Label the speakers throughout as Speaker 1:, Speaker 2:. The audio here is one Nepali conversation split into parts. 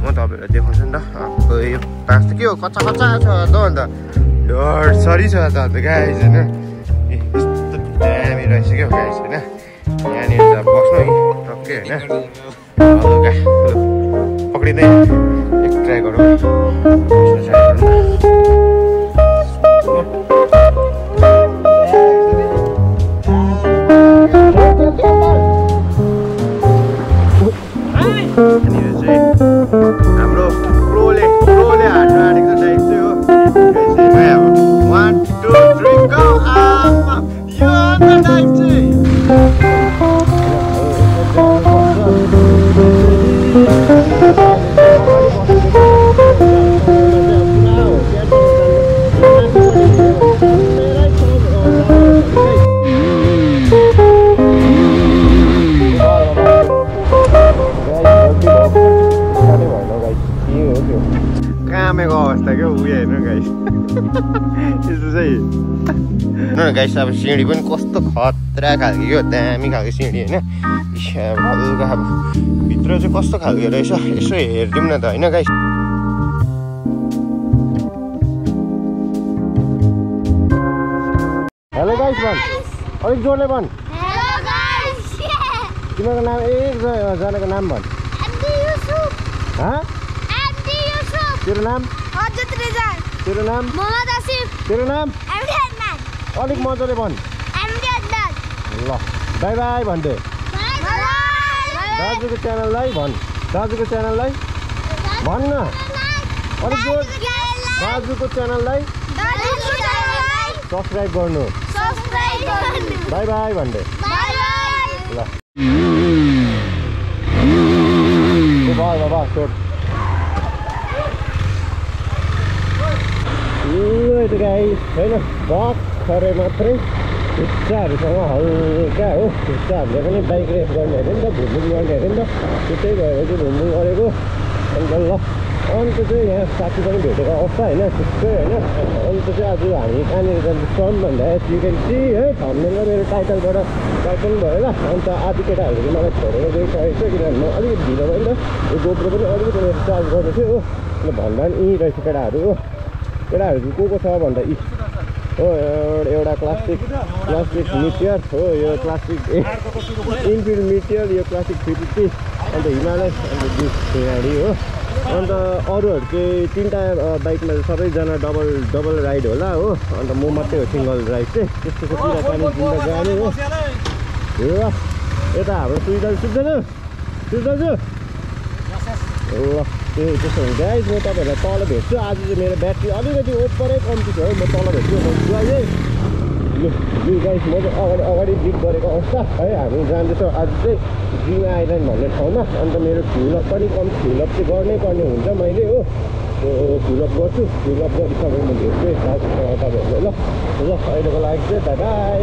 Speaker 1: म तपाईँहरूलाई देखाउँछु नि त यो बाँस त के हो कच्चा कच्चा छ त अन्त डरसरी छ त अन्त गाइस होइन यस्तो दामी रहेछ क्या गाइस होइन यहाँनिर चाहिँ बस्नु है टक्कै होइन हल्का पक्रिँदै एक ट्राई गरौँ हाम्रो प्रोले हान्नु आँटेको छ डाइभ चाहिँ हो 1 2 3 गो यो डाइभ चाहिँ कामेको अवस्था क्या उयो हेर्नु गाइस यस्तो चाहिँ गाइस अब सिँढी पनि कस्तो खतरा खालको क्या दामी खालको सिँढी होइन हल्का अब भित्र चाहिँ कस्तो खालको रहेछ यसो हेरिदिउँ न त होइन गाइस हेलो गाइस भन अलिक जोडले भन तिमीहरूको नाम एकजनाको नाम भन तेरो नाम अजत रेजा तेरो नाम मोहम्मद आसिफ तेरो नाम एमडी अदनान अलिक मजाले भन एमडी अदनान ल बाइ बाइ भन्दै बाइ बाइ दाजुको च्यानललाई भन दाजुको च्यानललाई भन्न अलिक जोड दाजुको च्यानललाई सब्स्क्राइब गर्नु बाइ बाइ भन्दै बाइ बाइ ल बाबा छोड त गाइस होइन भर्खरै मात्रै खुट्टाहरूसँग हल्का हो खुट्टाहरूले पनि बाइक रेस गर्ने अरे नि त घुम्नु गर्ने अरे नि त त्यही भएर चाहिँ घुम्नु गरेको अन्त ल अन्त चाहिँ यहाँ साथी पनि भेटेको अवस्था होइन त्यस्तै होइन अन्त चाहिँ आज हामी कहाँनिर जान्छौँ भन्दा यु क्यान सी है थम्बनेल र मेरो टाइटल भयो ल अन्त आधी केटाहरू चाहिँ मलाई छोडेर गइसकेको छ किनभने म अलिकति ढिलो भयो नि त यो गोप्रो पनि अलिकति मेरो चार्ज गर्नु थियो हो भन्दा पनि यहीँ रहेछ केटाहरू हो केटाहरू को छ भन्दा हो एउटा क्लासिक मिटियर हो यो क्लासिक इन्फिल्ड मिटियर यो क्लासिक 350 अन्त हिमालय अन्त गाडी हो अन्त अरूहरू चाहिँ तिनवटा बाइकमा सबैजना डबल राइड होला हो अन्त म मात्रै हो सिङ्गल राइड चाहिँ त्यस्तो छ कुराकानी जिन्दा जाने हो यता हाम्रो सुविधा ल त्यसो भने गाइस म तपाईँहरूलाई तल भेट्छु आज चाहिँ मेरो ब्याट्री अलिकति ओपरै कम्ती थियो है म तल भेट्छु है यो गाइस म चाहिँ अगाडि बिट गरेको अवस्था है हामी जाँदैछौँ आज चाहिँ ड्रिम आइल्यान्ड भन्ने ठाउँमा अन्त मेरो फ्युलअप पनि फ्युलअप चाहिँ गर्नै पर्ने हुन्छ मैले हो फ्युलअप गर्छु फ्युलअप गरिसकेर म भेट्छु तपाईँहरूलाई ल अहिलेको लागि चाहिँ बाइ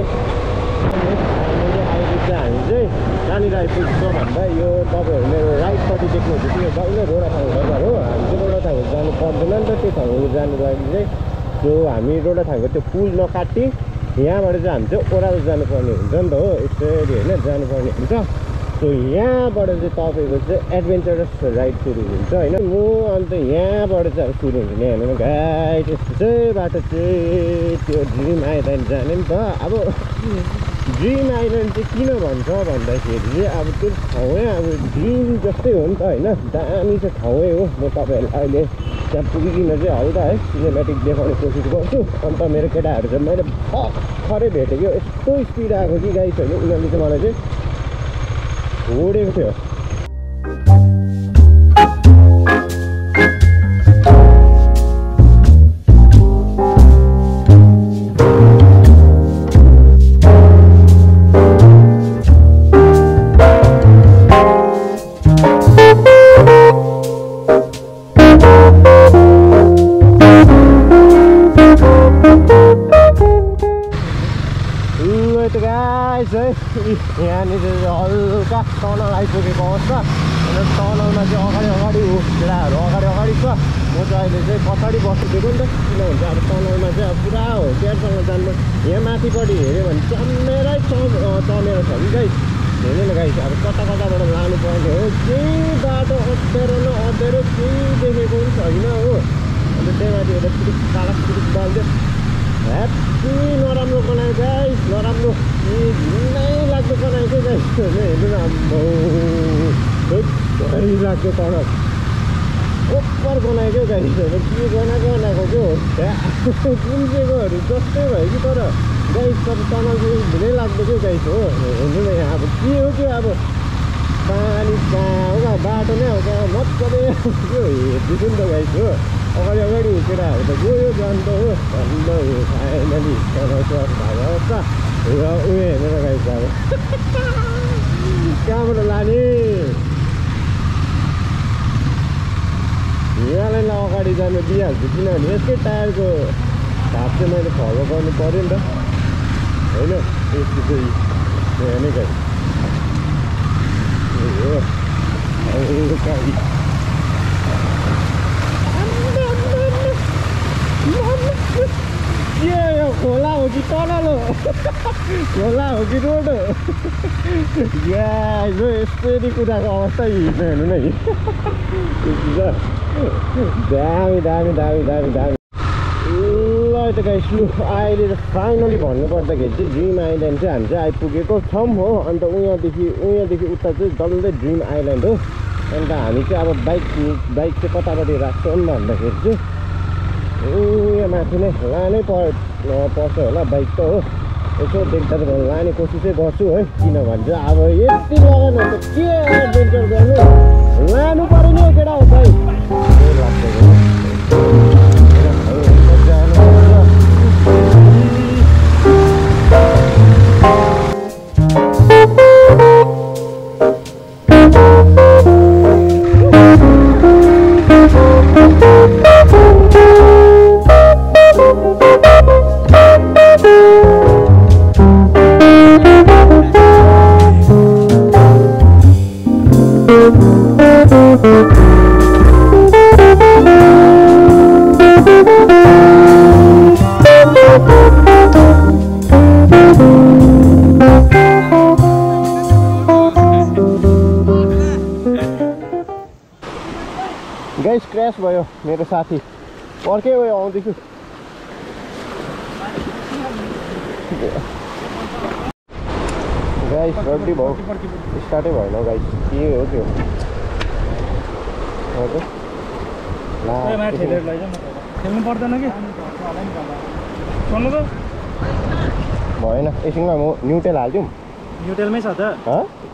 Speaker 1: आइपुग्छ हामी चाहिँ कहाँनिर आइपुग्छ भन्दा यो तपाईँहरू मेरो राइटपट्टि देख्नुहुन्छ कि यो डल्लै रोडाथाङ बजार हो हामी चाहिँ रोडाथाङ जानु पर्दैन नि त त्यो ठाउँमा जानु लागि चाहिँ जो हामी रोडाथाङको त्यो पुल नकाटी यहाँबाट चाहिँ हामी चाहिँ ओह्रालो जानुपर्ने हुन्छ नि त हो यसरी होइन जानुपर्ने हुन्छ सो यहाँबाट चाहिँ तपाईँको चाहिँ एडभेन्चरस राइड सुरु हुन्छ होइन म अन्त यहाँबाट चाहिँ अब सुरु हुन्छ नि हेर्नु गाई त्यस्तो चाहिँ बाटो चाहिँ त्यो ड्रिम आइल्यान्ड जाने नि त अब ड्रिम आइल्यान्ड चाहिँ किन भन्छ भन्दाखेरि चाहिँ अब त्यो ठाउँै अब ड्रिम जस्तै हो नि त होइन दामी चाहिँ ठाउँै हो म तपाईँहरूलाई अहिले त्यहाँ पुगिकन चाहिँ हल्का है सिनेमेटिक देखाउने कोसिस गर्छु अन्त मेरो केटाहरू चाहिँ मैले भर्खरै भेटेको यस्तो स्पिड आएको कि गाइस होइन उनीहरूले चाहिँ मलाई चाहिँ छोडेको थियो यहाँनिर हल्का टनल आइपुगेको अवस्था अनि टनलमा चाहिँ अगाडि केटाहरू अगाडि छ म चाहिँ अहिले चाहिँ पछाडि बसिदिएको नि त किनभने अब टनलमा चाहिँ अब पुरा हो केयरसँग जानु यहाँ माथिपट्टि हेऱ्यो भने चमेरै चमेर छ कि गाइस हेर्नु न गाइस अब कता कताबाट लानुपर्ने हो केही बाटो अप्ठ्यारो केही देखेको पनि छैन हो अन्त त्यही माथि एउटा पुलिस बाल्दै ह्याप्पी नराम्रो बनायो गाइस नराम्रो घिनै लाग्दो बनाएको गाइस हेर्नु न आम्बो लाग्यो तडक ओपर बनाएको गाइस के बनाएको के हो गुन्जेकोहरू जस्तै भयो कि तर गाइस तर तनाको घिनै लाग्दो के गाइस हो हेर्नु न यहाँ अब के हो त्यो अब पानी कहाँ हो बाटो नै हो कहाँ मजाले त्यो हेर्दैछु नि त गाइस हो अगाडि केटाहरू त गयो जान्छ हो अन्त फाइनली भएको अवस्था र उयो हेर्नु न गाइस अब कहाँबाट लाने यहाँलाई ल अगाडि जानु दिइहाल्छु किनभने यसकै टायरको भाग चाहिँ मैले फलो गर्नु पऱ्यो नि त होइन यसको चाहिँ हेर्ने गाइस के यो खोला हो कि तल खोला हो कि रोड हो यस्तै कुराको अवस्था हिँड्नु हेर्नु न दामी ल त गाइस लु अहिले त फाइनली भन्नुपर्दाखेरि चाहिँ ड्रिम आइल्यान्ड चाहिँ हामी चाहिँ आइपुगेको छौँ हो अन्त उहाँदेखि उता चाहिँ डल्लै ड्रिम आइल्यान्ड हो अन्त हामी चाहिँ अब बाइक चाहिँ कतापट्टि राख्छौँ भन्दाखेरि चाहिँ उयो माथि नै लानै पर्छ होला बाइक त हो यसो देख्दा त लाने कोसिसै गर्छु है किनभने चाहिँ अब यति लगान त के एडभेन्चर गर्नु लानु पऱ्यो नि केटा हो भाइ लाग्छ गाइस क्र्यास भयो मेरो साथी अर्कै उयो आउँदैछु गाइस रड्डी भयो स्टार्टै भएन गाइस के हो त्यो
Speaker 2: खेल्नु पर्दैन कि
Speaker 1: भएन एकछिनमा म न्युटेल हालिदिउँ
Speaker 2: न्युटेलमै छ त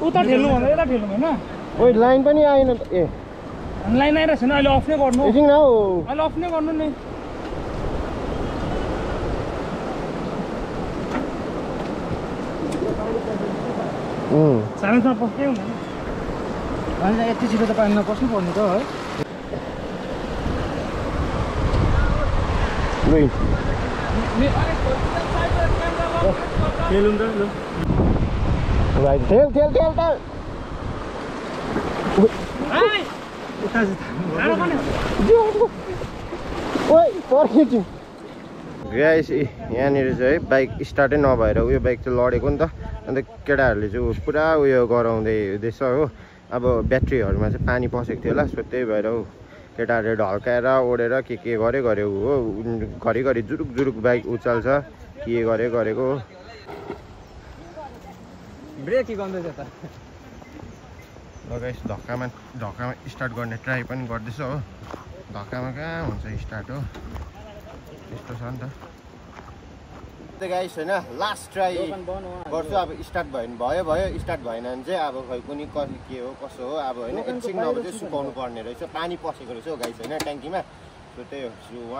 Speaker 2: उता ठेल्नु भन्दा यता ठेल्नु होइन
Speaker 1: ओइ लाइन पनि आएन त ए
Speaker 2: लाइन आइरहेको छैन अहिले अफ नै गर्नु
Speaker 1: एकछिन न हौ
Speaker 2: अहिले अफ नै गर्नु नि साइलेन्समा पस्नै हुँदैन अनि यति छिटो त पानीमा पस्नु पर्ने त है खेल हुन्छ
Speaker 1: गाइस यहाँनिर चाहिँ बाइक स्टार्टै नभएर उयो बाइक चाहिँ लडेको नि त अन्त केटाहरूले चाहिँ पुरा उयो गराउँदै हुँदैछ हो अब ब्याट्रीहरूमा चाहिँ पानी पसेको थियो होला सो त्यही भएर हौ केटाहरूले ढल्काएर ओढेर के गऱ्यो हो घरिघरि जुरुक बाइक उचाल्छ के गरेको
Speaker 2: ब्रेक के गर्दैछ त
Speaker 1: गाइस धक्कामा स्टार्ट गर्ने ट्राई पनि गर्दैछ हो धक्कामा कहाँ हुन्छ स्टार्ट हो त्यस्तो छ नि त गाइस होइन लास्ट ट्राई गर्छु अब स्टार्ट भयो स्टार्ट भएन भने चाहिँ अब खै कुनै के हो कसो हो अब होइन एकछिन नभए चाहिँ सुकाउनु पर्ने रहेछ पानी पसेको रहेछ हो गाइस होइन ट्याङ्कीमा सो त्यही हो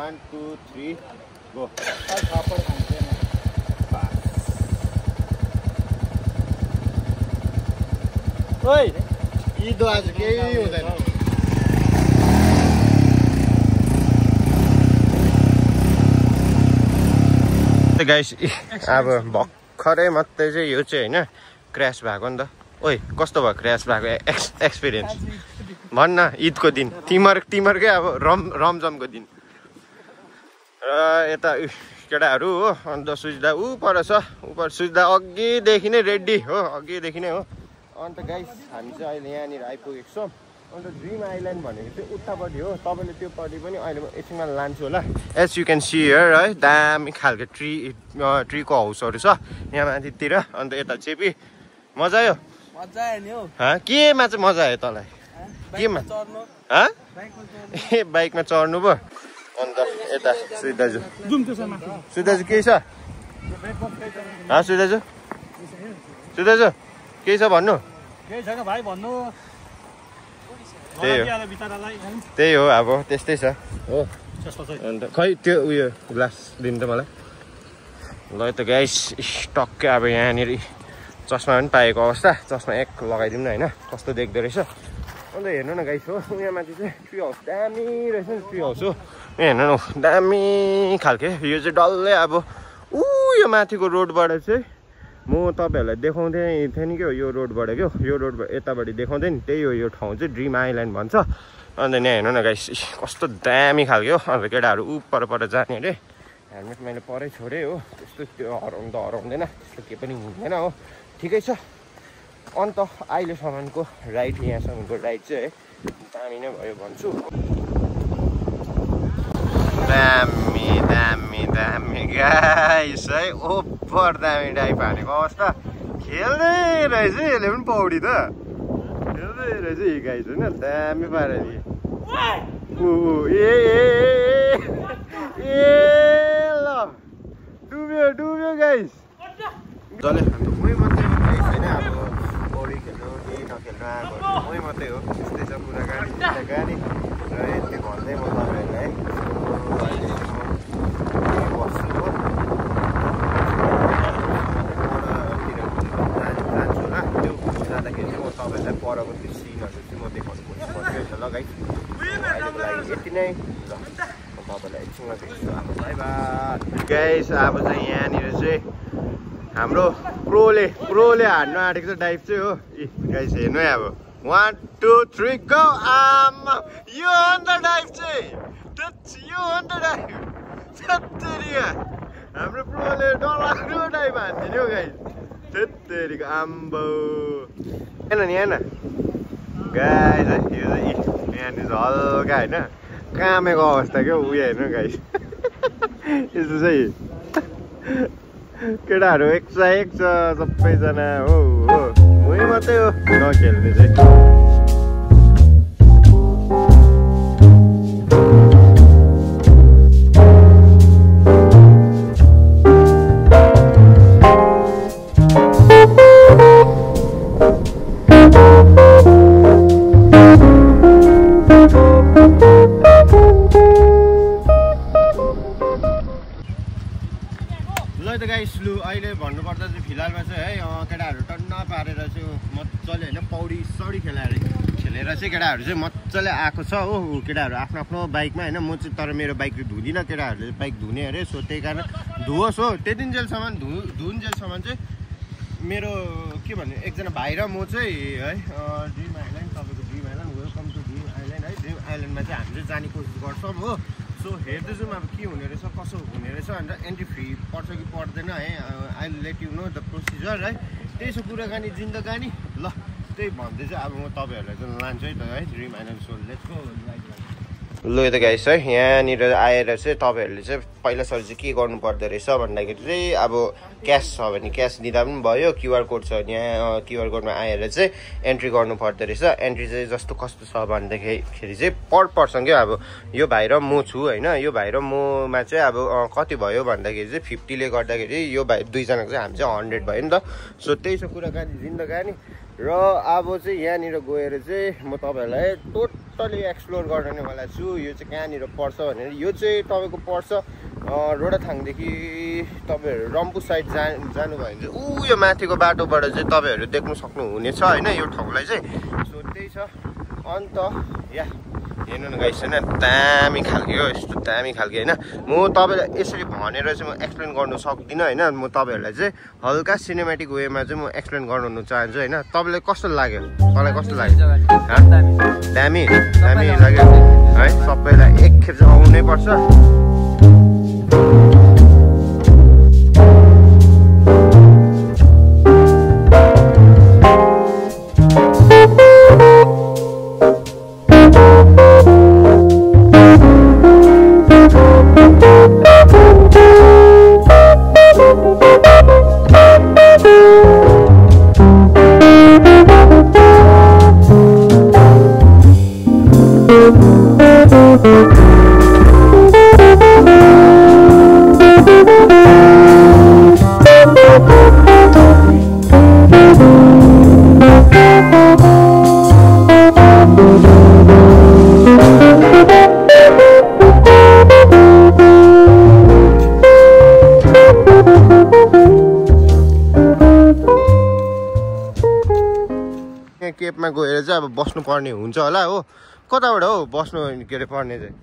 Speaker 1: 1 2 3 गो ओइ इदो आज केही हुँदैन गाइस अब भर्खरै मात्रै चाहिँ यो चाहिँ होइन क्र्यास भएको नि त ओइ कस्तो भयो क्र्यास भएको एक्सपिरियन्स भन्न ईदको दिन तिमीहरूकै अब रमझमको दिन र यता केटाहरू हो अन्त सुझ्दा ऊ पर छ सुझ्दा अघिदेखि नै रेडी हो अघिदेखि नै हो अन्त गाइस हामी चाहिँ अहिले यहाँनिर आइपुगेको छौँ अन्त ड्रिम आइल्यान्ड भनेको चाहिँ उतापट्टि हो तपाईँले त्योपट्टि पनि अहिले म एकछिनमा लान्छु होला as you can see here है दामी खालको ट्रीको हाउसहरू छ यहाँ माथितिर अन्त यता चेपी मजा आयो केमा चाहिँ मजा आयो तँलाई केमा ए बाइकमा चढ्नु भयो अन्त यता सुदाजु के छ सुदाजु के छ भन्नु त्यही हो अब त्यस्तै छ हो अन्त खै त्यो उयो ग्लास दिनु त मलाई ल त गाइस टक्कै अब यहाँनिर चस्मा पनि पाएको अवस्था चस्मा एक लगाइदिउँ न होइन कस्तो देख्दो रहेछ अन्त हेर्नु न गाइस हो यहाँ माथि चाहिँ ट्री हाउस दामी रहेछ नि ट्री हाउस हो हेर्नु न दामी खालके यो चाहिँ डल्लै अब यो माथिको रोडबाट चाहिँ म तपाईँहरूलाई देखाउँदै थिएँ नि क्या यो रोडबाट क्या यो रोडबाट यताबाट देखाउँदै नि त्यही हो यो ठाउँ चाहिँ ड्रिम आइल्यान्ड भन्छ अन्त यहाँ हेर्नु न गाइस कस्तो दामी खालके हो अन्त केटाहरू पर जाने अरे हेलमेट मैले परै छोडेँ हो त्यस्तो त्यो हराउँदैन त्यस्तो केही पनि हुँदैन हो ठिकै छ अन्त अहिलेसम्मको राइड यहाँसम्मको राइड चाहिँ है दामी नै भयो भन्छु दामी दामी दामी गाइस है ओभर दामी डाइभ हानेको अवस्था खेल्दै रहेछ यसले पनि पौडी त खेल्दै रहेछ यी गाइस होइन दामी पाराले ए ल डुब्यो गाइस जसले मै मात्रै छैन अब पौडी खेल्नु केही नखेल्नु आएको मै मात्रै हो त्यस्तै छ कुराकानी र यति भन्दै म तपाईँहरूलाई जान्छु होला त्यो जाँदाखेरि चाहिँ म तपाईँहरूलाई परको त्यो सिनहरू चाहिँ म देखाउनु कोसिस गर्छु ल गाइस अहिलेको लागि यति नै ल तपाईँलाई एकछिनमा देख्छु अब बाई बाई गाइस अब चाहिँ यहाँनिर चाहिँ हाम्रो प्रोले हान्नु आँटेको छ डाइभ चाहिँ हो गाइस हेर्नु है अब 1 2 3 गो आमा यो अन्त डाइभ चाहिँ यो अन्त डाइभ छत्तेरिया हाम्रो प्रोले डलाग्दो डाइभ हान्दिने हो गाइस छत्तेरिको आम्बो हेर्नु नि हेर्न गाइस है यो चाहिँ यहाँनिर हल्का होइन कामेको अवस्था क्या उयो हेर्नु गाइस यस्तो चाहिँ केटाहरू एक छ सबैजना हो मै मात्रै हो नखेल्ने चाहिँ अहिले भन्नुपर्दा चाहिँ फिलहालमा चाहिँ है केटाहरू टन्न पारेर चाहिँ मजाले होइन पौडी खेलेर चाहिँ केटाहरू चाहिँ मजाले आएको छ हो केटाहरू आफ्नो बाइकमा होइन म चाहिँ तर मेरो बाइक धुँदिनँ केटाहरूले बाइक धुने अरे सो त्यही कारण धुओस् हो त्यतिन्जेलसम्म धुन्जेलसम्म चाहिँ मेरो के भन्ने एकजना भाइ र म चाहिँ है ड्रिम आइल्यान्ड तपाईँको dream island welcome to dream island है ड्रिम आइल्यान्डमा चाहिँ हामीले जाने कोसिस गर्छौँ हो सो हेर्दै जाउँ अब के हुने रहेछ कसो हुने रहेछ अन्त एन्ट्री फ्री पर्छ कि पर्दैन है I let you know the procedure है त्यही छ कुराकानी जिन्दगानी ल त्यही भन्दै चाहिँ अब म तपाईँहरूलाई चाहिँ लान्छु है त है dream island so let's go ल त गाइस है यहाँनिर आएर चाहिँ तपाईँहरूले चाहिँ पहिला सर चाहिँ के गर्नु पर्दो रहेछ भन्दाखेरि चाहिँ अब क्यास छ भने क्यास दिँदा पनि भयो क्युआर कोड छ भने यहाँ क्युआर कोडमा आएर चाहिँ एन्ट्री गर्नु पर्दो रहेछ एन्ट्री चाहिँ जस्तो कस्तो छ भन्दाखेरि चाहिँ पर पर्सन क्या अब यो भाइ र म छु होइन यो भाइ र ममा चाहिँ अब कति भयो भन्दाखेरि चाहिँ 50ले गर्दाखेरि यो भाइ दुईजनाको चाहिँ हामी चाहिँ 100 भयो नि त सो त्यही छ कुराकानी जिन्दगानी र अब चाहिँ यहाँनिर गएर चाहिँ म तपाईँहरूलाई टोटली एक्सप्लोर गर्नेवाला छु यो चाहिँ कहाँनिर पर्छ भनेर यो चाहिँ तपाईँको पर्छ रोडाथाङदेखि तपाईँहरू रम्फू साइड जानुभयो भने चाहिँ यो माथिको बाटोबाट चाहिँ तपाईँहरू देख्नु सक्नुहुनेछ होइन यो ठाउँलाई चाहिँ सो त्यही छ अन्त या हेर्नु न गाइस होइन दामी खालके हो यस्तो दामी खालके होइन म तपाईँलाई यसरी भनेर चाहिँ म एक्सप्लेन गर्नु सक्दिनँ होइन म तपाईँहरूलाई चाहिँ हल्का सिनेमेटिक वेमा चाहिँ म एक्सप्लेन गराउनु चाहन्छु होइन तपाईँलाई कस्तो लाग्यो तँलाई कस्तो लाग्यो दामी लाग्यो है सबैलाई एकखेप चाहिँ आउनै पर्छ केपमा गएर चाहिँ अब बस्नुपर्ने हुन्छ होला हो कताबाट हो बस्नु के अरे पर्ने चाहिँ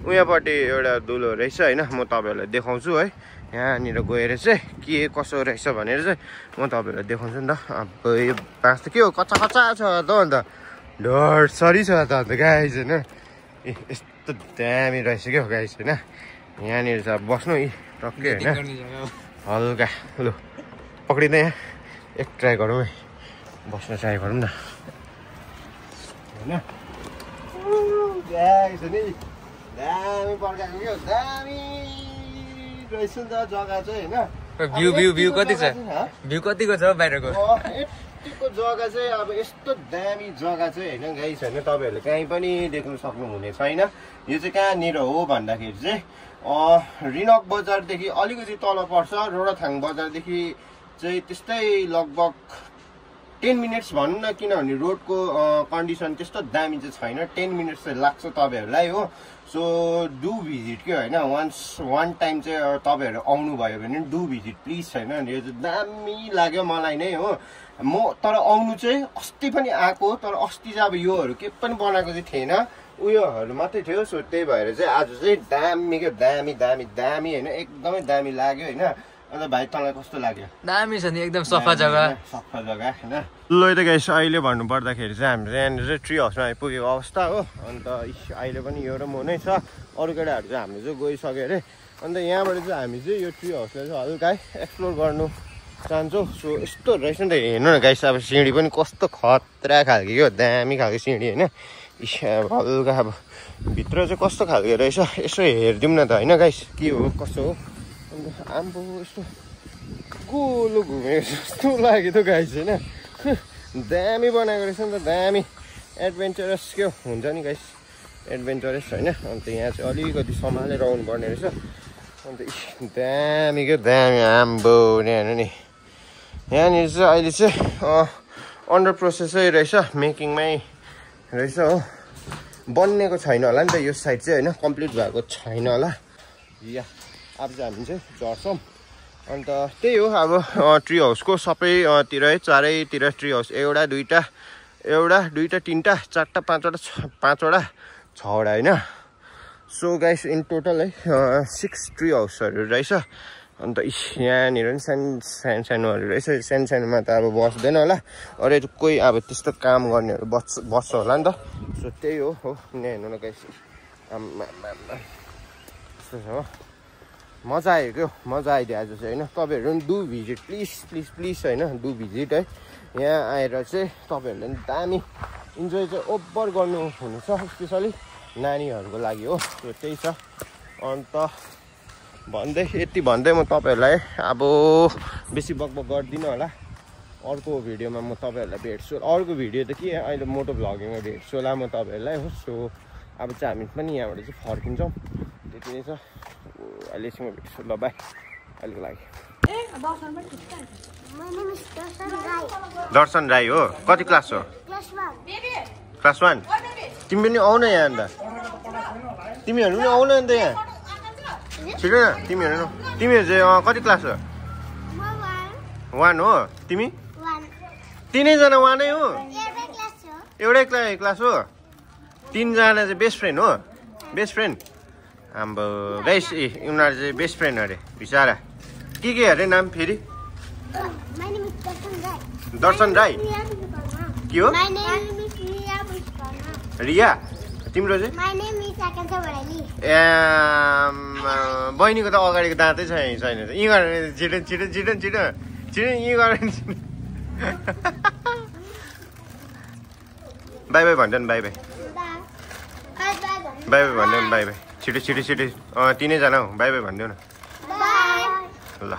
Speaker 1: उयाँपट्टि एउटा दुलो रहेछ होइन म तपाईँहरूलाई देखाउँछु है यहाँनिर गएर चाहिँ के कसो रहेछ भनेर चाहिँ म तपाईँहरूलाई देखाउँछु नि त अब यो बाँस त के हो कच्चा कच्चा छ त अन्त डरसरी छ त अन्त गाइस होइन यस्तो दामी रहेछ क्या हो गाइस होइन यहाँनिर चाहिँ अब बस्नु टक्कै होइन हल्का लु पक्रिँदै यहाँ एक ट्राई गरौँ है बस्न ट्राई गरौँ न होइन दामी पर्खाएको क्या दामी रहेछ नि त जग्गा चाहिँ होइन
Speaker 2: भ्यू कति छ भ्यू कतिको छ बाहिरको
Speaker 1: यतिको जग्गा चाहिँ अब यस्तो दामी जग्गा चाहिँ होइन गाइस होइन तपाईँहरूले कहीँ पनि देख्नु सक्नुहुने छैन यो चाहिँ कहाँनिर हो भन्दाखेरि चाहिँ रिनक बजारदेखि अलिकति तल पर्छ रोडाथाङ बजारदेखि चाहिँ त्यस्तै लगभग 10 मिनट्स भनौँ न किनभने रोडको कन्डिसन त्यस्तो दामी चाहिँ छैन 10 मिनट्स चाहिँ लाग्छ तपाईँहरूलाई हो सो डु भिजिट के होइन वान टाइम चाहिँ तपाईँहरू आउनुभयो भने डु भिजिट प्लिज छैन यो चाहिँ दामी लाग्यो मलाई नै हो म तर आउनु चाहिँ अस्ति पनि आएको तर अस्ति चाहिँ अब योहरू के पनि बनाएको चाहिँ थिएन उयोहरू मात्रै थियो सो त्यही भएर चाहिँ आज चाहिँ दामी क्या दामी दामी दामी होइन एकदमै दामी लाग्यो होइन अन्त भाइ तँलाई कस्तो लाग्यो
Speaker 2: दामी छ नि एकदम सफा जग्गा
Speaker 1: होइन ल त गाइस अहिले भन्नुपर्दाखेरि चाहिँ हाम्रो यहाँनिर चाहिँ ट्री हाउसमा आइपुगेको अवस्था हो अन्त अहिले पनि यो र म नै छ अरू केटाहरू चाहिँ हाम्रो चाहिँ गइसक्यो अरे अन्त यहाँबाट चाहिँ हामी चाहिँ यो ट्री हाउसलाई चाहिँ हल्का एक्सप्लोर गर्नु चाहन्छौँ सो यस्तो रहेछ नि त हेर्नु न गाइस अब सिँढी पनि कस्तो खतरा खालको क्या दामी खालको सिँढी होइन हल्का अब भित्र चाहिँ कस्तो खालको रहेछ यसो हेरिदिउँ न त होइन गाइस के हो कसो हो अन्त आम्बो यस्तो गोलो घुमेको जस्तो लाग्यो त गाइस होइन दामी बनाएको रहेछ नि त दामी एडभेन्चरस क्या हुन्छ नि गाइस एडभेन्चरस होइन अन्त यहाँ चाहिँ अलिकति सम्हालेर आउनुपर्ने रहेछ अन्त दामी क्या दामी आम्बो हेर्नु नि यहाँनिर चाहिँ अहिले चाहिँ अन्डर प्रोसेसै रहेछ मेकिङमै रहेछ हो बन्नेको छैन होला नि त यो साइड चाहिँ होइन कम्प्लिट भएको छैन होला या अब चाहिँ हामी चाहिँ झर्छौँ अन्त त्यही हो अब ट्री हाउसको सबैतिर है चारैतिर ट्री हाउस एउटा दुईवटा तिनवटा चारवटा पाँचवटा छवटा होइन सो गाइस इन टोटल है 6 ट्री हाउसहरू रहेछ अन्त यहाँनिर पनि सानोहरू रहेछ सानोमा त अब बस्दैन होला अरू कोही अब त्यस्तो काम गर्नेहरू बस्छ होला नि त सो त्यही हो यहाँ हेर्नु न गाइस त्यस्तो छ हो मजा आयो क्या मजा आइदियो आज चाहिँ होइन तपाईँहरू पनि डु भिजिट प्लिज होइन डु भिजिट है यहाँ आएर चाहिँ तपाईँहरूले पनि दामी इन्जोय चाहिँ ओभर गर्नु हुनेछ स्पेसली नानीहरूको लागि हो त्यो त्यही छ अन्त यति भन्दै म तपाईँहरूलाई अब बेसी बकबक गर्दिनँ होला अर्को भिडियोमा म तपाईँहरूलाई भेट्छु अर्को भिडियो त के अहिले मोटो भ्लगिङमा भेट्छु होला म तपाईँहरूलाई हो सो अब चाहिँ हामी पनि यहाँबाट चाहिँ फर्किन्छौँ त्यति नै छ अहिले चाहिँ म भेट्छु ल बाई अहिलेको लागि दर्शन राई हो कति क्लास हो क्लास 1 तिमी पनि आउन यहाँ अन्त तिमीहरू पनि आउन अन्त यहाँ छिटो न तिमीहरू चाहिँ कति क्लास हो 1 हो तिमी तिनैजना 1 नै हो एउटै क्लास हो 3 जना चाहिँ बेस्ट फ्रेन्ड हो बेस्ट फ्रेन्ड हाम्रो गाइस उनीहरू चाहिँ बेस्ट फ्रेन्ड अरे बिचारा के अरे नाम फेरि दर्शन राई के हो रिया तिम्रो चाहिँ बहिनीको त अगाडिको दाँतै छैन यी गरेर छिटो यी गरेर बाई बाई भन्छ नि बाई बाई भनिदेऊ न बाई बाई छिटो तिनैजना हौ बाई बाई भनिदेऊ न ल